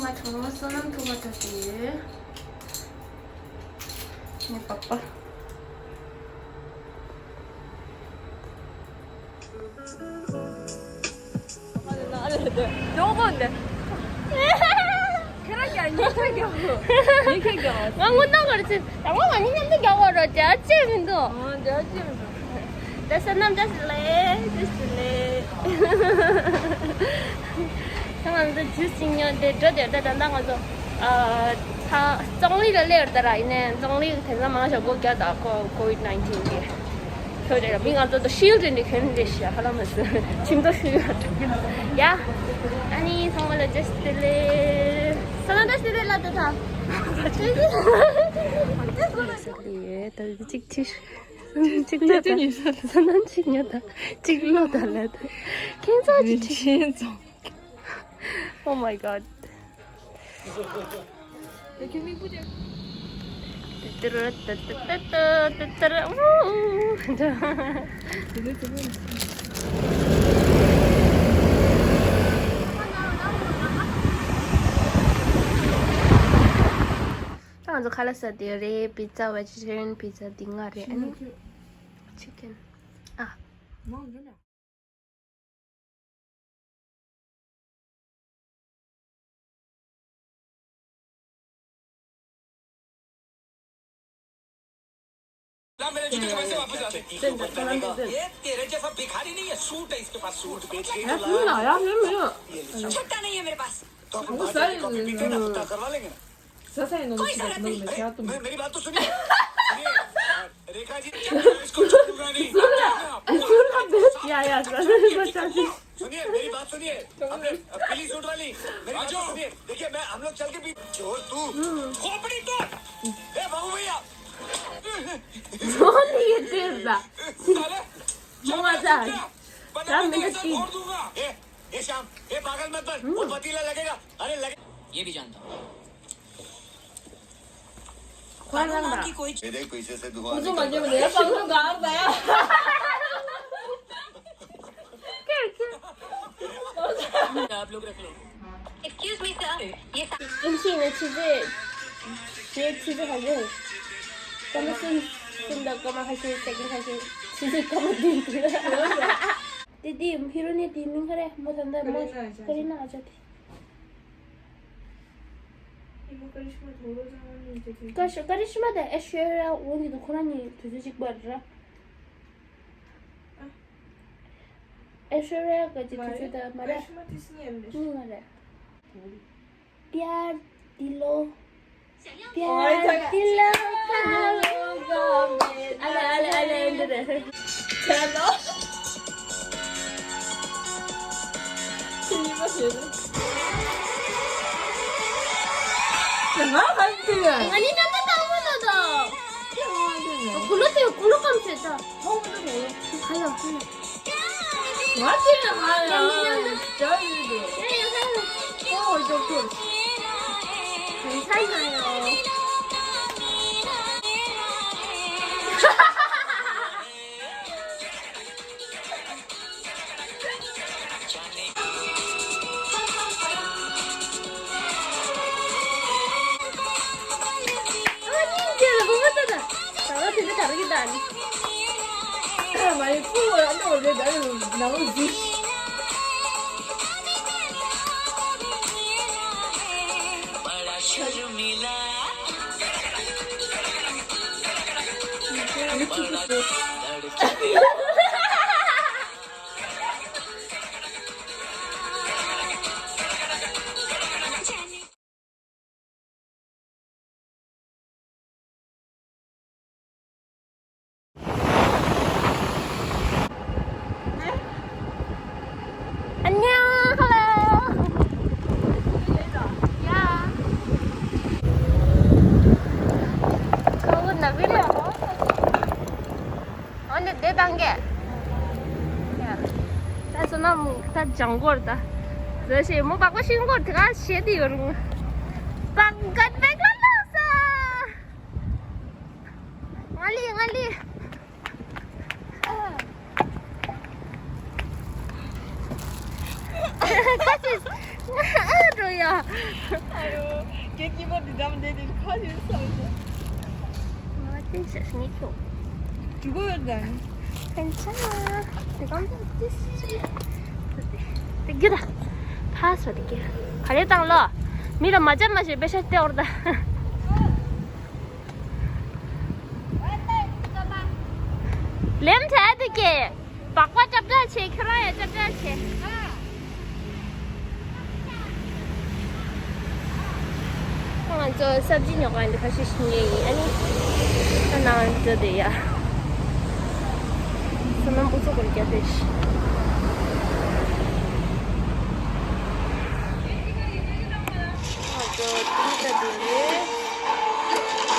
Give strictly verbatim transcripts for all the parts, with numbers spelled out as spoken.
གྲོགས་མོ་བསོད་ནམས་ཐུག་པ་ཐོབ་ཀྱི་ཡོད། ངའི་པགས་པ། ཡོང་གོ་འདི། ཁྱེད་རང་ཀྱང་ཉིན་ཁ་རྒྱག་གོ། ཉིན་ཁ་རྒྱག་ང་དངོས་གནས་ག་རེ་ཚེ་ད་ང་ང་གཉིས་མཉམ་དུ་རྒྱག་གོ་རོ་རྒྱག་ཅེས་མི་འདུག་ཨ་རྒྱག་ཅེས་མི་འདུག་ད་བསོད་ནམས་བཀྲ་ཤིས་བདེ་ལེགས། བཀྲ་ཤིས་བདེ་ལེགས། ད་ང་ཚོ་ཇུས་ཅིག་ཉོས་ཏེ་འགྲོ་དེ་ད་ད་ལྟ་ང་ཚོ་ཨ་ད་ཙོང་ལི་ལ་སླེབས་ཡོད་ད་ར། ཡིན་ནའི་ཙོང་ལི་དེང་སང་མང་ཤོས་སྒོ་རྒྱག་ད་ཁོ་ཀོ་ཝིད་ནའིན་ཊིན་གི་ཁྱོད་རེད་མི་ང་ཚོ་ད་ཤིལ་ཌི་འདི་གྱོན་རེད་ཤག་ཧ་ལམ་མ་ཟེར་ཁྱིམ་ཐོག་ཤུལ་ཡོད་ཡ། ཨ་ནི་ཚང་མ་ལ་བཀྲ་ཤིས་བདེ་ལེགས། བསོད་ནམས་བཀྲ་ཤིས་བདེ་ལེགས་ལབ་དང་། ད་གཅིག་ཁྲིད། གཅིག་ལོ་དང་། གཅིག་ལོ་དང་ལ་དང་། ཁྱེད་ཚོ་གཅིག་ཁྲིད། Oh my god. ད་ང་ཚོ་ཁ་ལག་ཟ་དེ་རེད། པི་ཛ། ཝེ་ཇི་ཊེ་རི་ཡན་པི་ཛ་འདི་ང་རེད། ཨ་ནི་ཅི་ཀན་ཨ། ला, मेरे जूते के पैसे वापस ला दे। ये तेरे जैसा भिखारी नहीं है, सूट है इसके पास, सूट बेच के ही तो लाया। छुट्टा नहीं है मेरे पास। तो अपन बाहर जाके कॉफी पीते हैं ना, पता करवा लेंगे ना। कोई जरूरत नहीं। अरे, मैं, मेरी बात तो सुनिए। सुनिए, रेखा जी, इसको छोड़ूंगा नहीं। सुनिए, मेरी बात सुनिए। अपने पीली सूट वाली, मेरी बात तो सुनिए। देखिए, मैं, हम लोग चल के पी-, चोर तू, खोपड़ी तोड़। ए, बाबू भैया। Only you do that. साले, मजा आ गया। क्या मेहनत की। फोड़ दूंगा। ए, ए, श्याम, ए, पागल मत बन। वो पतीला लगेगा। अरे, लगे। ये भी जानता हूँ। भगवान की कोई ये देख, पीछे से धुआं निकल रहा है। आप लोग रख लो। Excuse me, sir. ये सा- ཨིན་ཇི་ནས་ཆི་ཟེར། ཞེས་ཆི་ཟེར་ཧ་གོ། ཀ་མ་སུན། སུན་དང་ཀ་མ་ཧ་ཤེ། སེ་ཀན་ཧ་ཤེ། ཆི་ཟེར་ཀ་མ་དུན་དུ། དེ་དེ་ཧི་རོ་ནི་དེ་མིང་ག་རེ། མོ་ད་ལྟ་མོ་ཀ་རི་ན་ཨ་ཅག་དེ། ཀ་ཤ་ཀ་རི་ཤི་མ་དང་ཨེ་ཤ་ར་འོ་གི་འདུག་ཁོ་རང་གཉིས་དུས་ཚོད་གཅིག་པ་རེད། ཨེ་ཤ་ར་ག་ཅིག་དུས་ཚོད་ད་མ་རེད། གཉིས་མ་རེད། प्यार दिलो प्यार दिलो कालो गामे। अले अले अले। चलो। ང་ཧ་ཅི་ཡ། ང་ནི་ད་ལྟ་དང་པོ་ལ་དང་། ཁྱེད་ང་དེ་ནས། གུ་ལོ་དེ་གུ་ལོ་གམ་ཆེ་ད། ཧོ་མ་དེ་ནས། ཧ་ལ་ཧ་ལ། ང་དེ་ནས་ཧ་ལ་ཧ་ལ། ཇ་ཡོད་དེ། ཧོ་ཧོ་ཅོག་ཅོག་གང་ཚ་ན་ཡོད། 안녕, hello. ཡ། ཁོ་བོ་ནག་པོ་ལ། འོ་ནི་དེ་དང་གས། ད་བསོད་ནམས་ད་ལྗང་སྒོར་ད། ཟེར་ཞེས་མོ་པགས་པ་ཤིང་སྒོར་དེ་ག་བཤད་དེ་ཡོད་རུང་། པགས་གད་པེག་ལ་ལོག་སོང་། ང་ལི་ང་ལི། ད་ཅི། ཨ་འགྲོ་ཡ། ཨ་རོ། ཁྱོད་ཀྱི་པར་འདི་འདྲ་མི་འདྲ་དེ་ཁ་ཡོད་ས་མི་འདྲ། ང་དེ་ཤ་ཤ་ཉིད་ཁྱོད། འགྲོ་གི་ཡོད་ད། ཁན་ཆ། དེ་གང་དུ་དེ་སི། དེ་གི་ད། ཕ་སོ་དེ་གི། ག་རེ་བཏང་ལོ། མི་ལ་མ་ཅབ་མ་ཤེས་པེ་ཤ་སྟེ་འོར་ད། ལེམ་ཐལ་དུ་ཀྱེ། སྦག་སྦག་ཅབ་ཅབ་བྱེད། ཁྱོད་རང་ཡང་ཅབ་ཅབ་བྱེད། ང་ཚོ་སབ་ཇི་ཉོ་ག་འདི་ཁ་ཤས་ཤིག་ཉོས་ཡིན། ཨ་ནི་ཁ་ནང་འགྲོ་དེ་ཡ། ས་ནམ་པོ་ཚོ་གོར་རྒྱ་དེ་ཤི། ང་ཚོ་ཏིང་ཏ་དེ་ལས།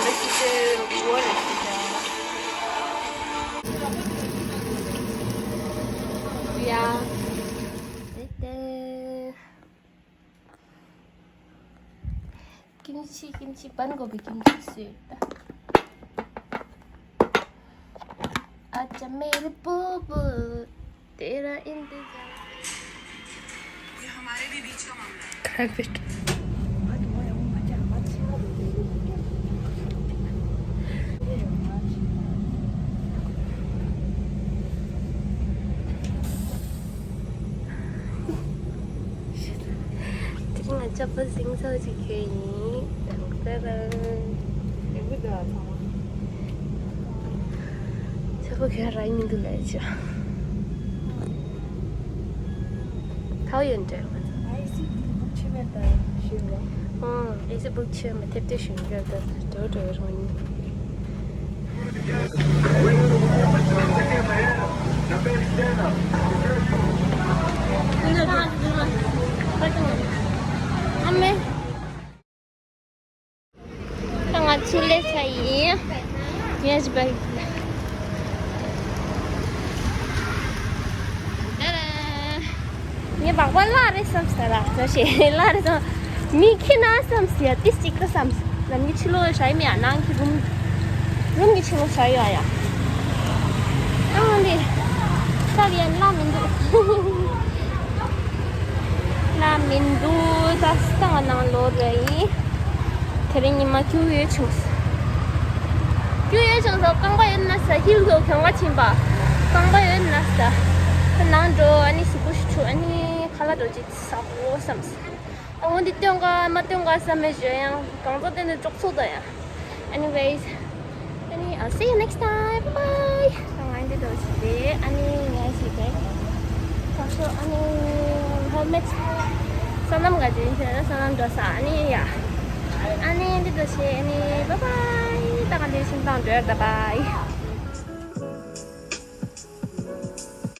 ང་ཤི་ཤེ་རུ་གོ་ར་ཤི་ཤ། ཡ། དེ་དེ། ཀིམ་ཆི་ཀིམ་ཆི་བན་གོ་བི་ཀིམ་ཆི་སུ་ཡོད་ད། ཨ་ཅག་མེ་རི་པུ་པུ། དེ་ར་ཨིན་དི་ཇ། ये हमारे भी बीच का मामला है। ཁ་བེད། དེ་རིང་ང་ཅག་པོ་སིང་ཚོགས་ཅིག་ཁྱེར་ཡིན། ཏང་ཏ་རང་། ཡག་པོ་འདུག་ཨ་ཚང་མ། ཅག་པོ་ཁྱེར་རག་མི་འདུག་ལས་ཅག་ཐའོ་ཡོན་ཏེ། ཨེ་སི་བུག་ཆེ་མེད་ད་ཞུ་རོགས། ཨང་། ཨེ་སི་བུག་ཆེ་མེད་ཐེབས་ཏེ་ཞུ་རོགས་ད་འགྲོ་འགྲོ་རོགས་ཡིན། ཨ་མེ། ད་ང་ཚུར་སླེབས་ཚར་ཡིན། ངས་བལ། ངས་སྦག་སྦག་བརླག་རེད་བསམ་ས་ར་ཚ་ཞེ་བརླག་རེད་བསམ། མི་ཁྱེར་ན་བསམ་ཟེར་ཏིས་ཅིག་ཏུ་བསམ། ནམ་གྱི་ཕྱི་ལོགས་ཞ་ཡི་མི་ཡ་ནང་གི་རུམ། རུམ་གྱི་ཕྱི་ལོགས་ཞ་ཡོད་ཡ། ཨང་ལི། ས་གི་ཡན་ལ་མི་འདུག་ལ་མི་འདུག་ད་སྟངས་ནང་ལོག་རེད་ཡིན། དེ་རིང་ཉི་མ་སྐྱུག་ཡོད་བྱུང་། སྐྱུག་ཡོད་བྱུང་ཟེར་རྐང་པ་ཡོད་ན་ཟེར་ཧིལ་ལོ་གྱོང་བ་ཕྱིན་པ། རྐང་པ་ཡོད་ན་ཟེར། ད་ནང་འགྲོ་ཨ་ནི་གཟུགས་པོ་ཞིག་འཁྲུ་ཨ་ནི་ཁ་ལག་འགྲོ་ཅིག་ཟ་དགོས་བསམ། ཨ་འོ་འདི་སྟོན་ག་མ་སྟོན་ག་བསམ་མེད་བརྗོད་ཡང་གང་ཚོ་སྟོན་ནས་ཅོག་ཚོགས་ད་ཡང་། Anyways, ཨ་ནི། I'll see you next time. Bye bye. ང་འདི་འདྲ་ཞིག་རེད། ཨ་ནི་ངས་ཞིག་རེད། ཁ་ཤོ་ཨ་ནི་ཧེལ་མེད་སོ་ནམ་ག་ཅིག་ཡིན་ཟེར་ན་སོ་ནམ་འགྲོ་ས་ཨ་ནི་ཡ། ཨ་ནི་འདི་འདྲ་ཞིག་ཨ་ནི་bye bye. ད་ང་འདི་ཤིང་ཐང་འགྲོ་ཡ་ད་bye.